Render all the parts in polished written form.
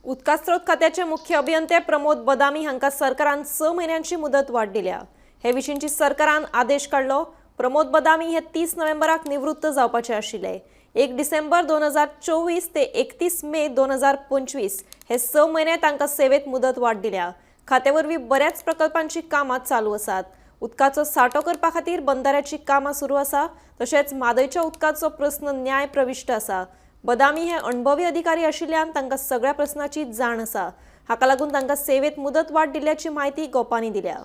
उदका स्रोत खात्याचे मुख्य अभियंते प्रमोद बदामी हांकां सरकारान 6 म्हयन्यांची मुदत वाड दिल्या. हे विशींची सरकारान आदेश काडलो. प्रमोद बदामी हे 30 नोव्हेंबराक निवृत्त जावपाचे आशिल्ले. 1 डिसेंबर 2024 ते 31 मे 2025 हे 6 म्हयने तांकां सेवेत मुदत वाड दिल्या. खात्या वरवीं बऱ्याच प्रकल्पांची कामां चालू आसात. उदकाचो सांठो करपा खातीर बंधाऱ्याची कामां सुरू आसा. तशेंच म्हादयच्या उदकाचो प्रस्न न्याय प्रविश्ट आसा. बदामी हे अणभवी अधिकारी आशिल्ल्यान तांकां सगळ्या प्रस्नाची जाण आसा. हाका लागून तांकां सेवेत मुदत वाड दिल्ल्याची म्हायती गोपांनी दिल्या.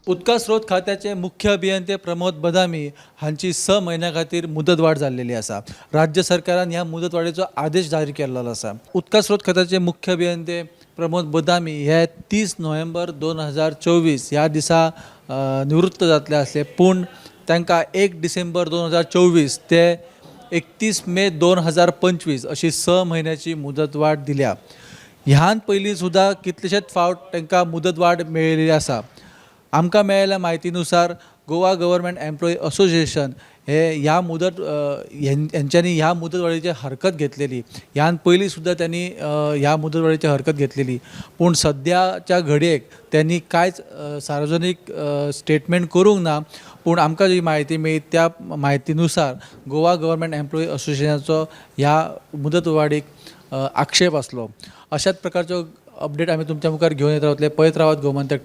उदका स्रोत खात्याचे मुख्य अभियंते प्रमोद बदामी हांची 6 म्हयन्या खातीर मुदतवाड जाल्लेली आसा. राज्य सरकारान ह्या मुदतवाडीचो आदेश जारी केल्लो आसा. उदका स्रोत खात्याचे मुख्य अभियंते प्रमोद बदामी हे 30 नोव्हेंबर 2024 ह्या दिसा निवृत्त जातले आसले, पूण तांकां 1 डिसेंबर 2024 ते 31 मे 2025 अशी 6 म्हयन्याची मुदतवाड दिल्या. ह्यान पयलीं सुद्दां कितलेशेच फावट तांकां मुदतवाड मेळिल्ली आसा. आमकां मेळिल्ल्या म्हायतीनुसार गोवा गव्हर्मेंट एम्प्लॉई असोसिएशन हे ह्या मुदत हेंच्यांनी ह्या मुदतवाडीचेर हरकत घेतलेली. ह्यान पयलीं सुद्दां त्यांनी ह्या मुदतवाडीचेर हरकत घेतलेली, पूण सद्याच्या घडयेक त्यांनी कांयच सार्वजनीक स्टेटमेंट करूंक ना. पूण आमकां जी म्हायती मेळ्ळी त्या म्हायतीनुसार गोवा गव्हर्मेंट एम्प्लॉई असोसिएशनाचो ह्या मुदतवाडीक आक्षेप आसलो. अशाच प्रकारच्यो अपडेट आमी तुमच्या मुखार घेवन येत रावतले. पळयत रावात गोमंतक.